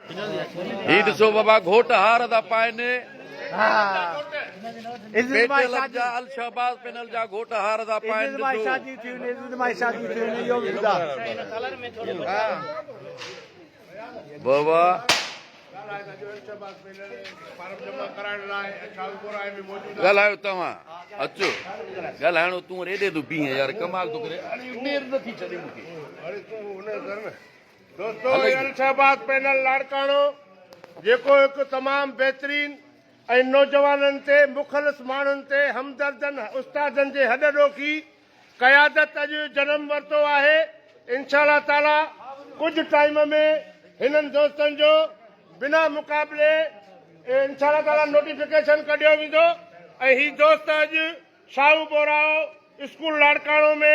هي ڏسو بابا گهوٽ هار ٿا پائن. پيٽيلم جا الشهباز پينل جا گهوٽ هار ٿا پائن ڏسو. بابا. ڳالهايو توهان اچو ڳالهائڻو تون وري ايڏي ٿو بيهين يار ڪمال ٿو ڪري اڙي دير نٿي ڇڏي مونکي. دوستو الشهباز پينل لاڙڪاڻو جيڪو هڪ تمام بهترين ۽ نوجوانن تي مخلص ماڻهن تي همدردن استادن جي هڏ ڏوکي قيادت اڄ جنم ورتو آهي انشاء الله تعالي ڪجهه ٽائيم ۾ هنن دوستن جو بنا مقابلي انشاء الله تعالي نوٽيفڪيشن ڪڍيو ويندو ۽ هي دوست اڄ شاهو ٻوراهو اسڪول لاڙڪاڻو ۾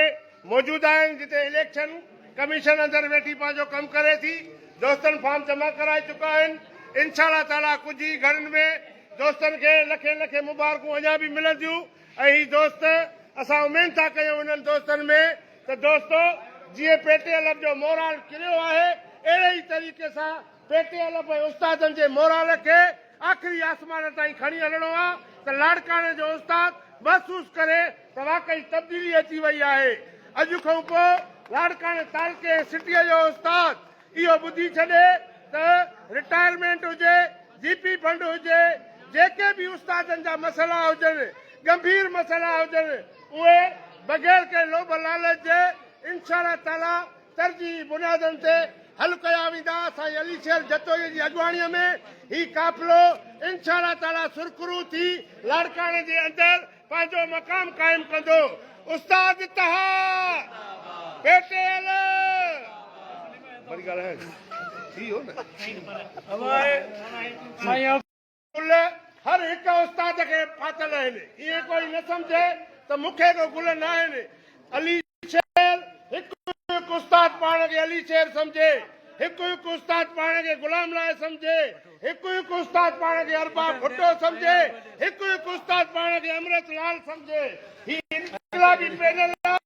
موجود آهن جتي اليڪشن ڪميشن اندر ويٺي پنهنجو ڪم ڪري ٿي دوستن فارم جمع ڪرائي چڪا آهن انشاء الله تعالي ڪجهه ئي گهڙين ۾ دوستن کي لکين لکين مبارڪون اڃا به ملنديون ۽ هي دوست اسان اميد ٿا ڪيون انهن دوستن ۾ ته دوستو جيئن پي ٽي الف جو مورال ڪريو آهي اهڙي ئي طريقي سان پي ٽي الف ۽ استادن جي مورال کي آخري آسمان تائين کڻي هلڻو آ ته لاڙڪاڻي جو استاد محسوس ڪري ته واقعي تبديلي اچي وئي آهي. اڄ کان پوء لاڙڪاڻي تعلقي ۽ سٽيء جو استاد اهو ٻڌي ڇڏي ته رٽائرمينٽ هجي، جي پي فنڊ هجي، جيڪي به استادن جا مسئلا هجن، ڳنڀير مسئلا هجن، اهي بغير ڪنهن لوڀ لالچ جي انشاء الله تعاليٰ ترجيحي بنيادن تي حل ڪيا ويندا، سائين علي شير جتوئي جي اڳواڻي ۾ هي قافلو انشاء الله تعاليٰ سرخرو ٿي لاڙڪاڻي جي اندر پنهنجو مقام قائم ڪندو، استاد اتحاد پي ٽي ايل. گل هر هڪ استاد کي ڦاٿل آهن، ائين ڪوئي نه سمجهي ته مون کي ڪو گل ناهن. علي شير هڪ هڪ استاد پاڻ کي علي شير سمجهي، هڪ هڪ استاد پاڻ کي غلام لاء سمجهي، هڪ هڪ استاد پاڻ کي ارباب ڀٽو سمجهي، هڪ هڪ استاد پاڻ کي امرت لال سمجهي. هي انقلابي پينل آ،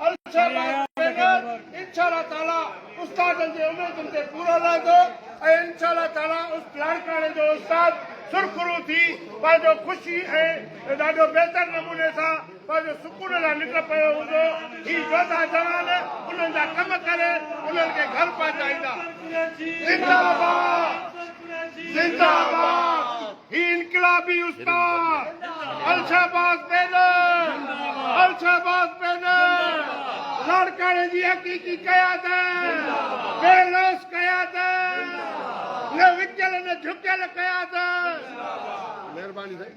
الشهباز پينل انشاء الله تعاليٰ استادن جي اميدن تي پورو لهندو ۽ انشاء الله تعاليٰ لاڙڪاڻي جو استاد سرخرو ٿي پنهنجو خوشي ۽ ڏاڍو بهتر نموني سان پنهنجو سڪون لاء نڪ پيو هوندو. هي جوڌا جوان انهن جا ڪم ڪري انهن کي گهر پهچائيندا. زنده آباد زنده آباد هي انقلابي استاد الشهباز بينر الشهباز بينر لاڙڪاڻي جي حقيقي قيادت بي لوث قيادت نه وڪيل نه جهڪيل قيادت. مهرباني سائين.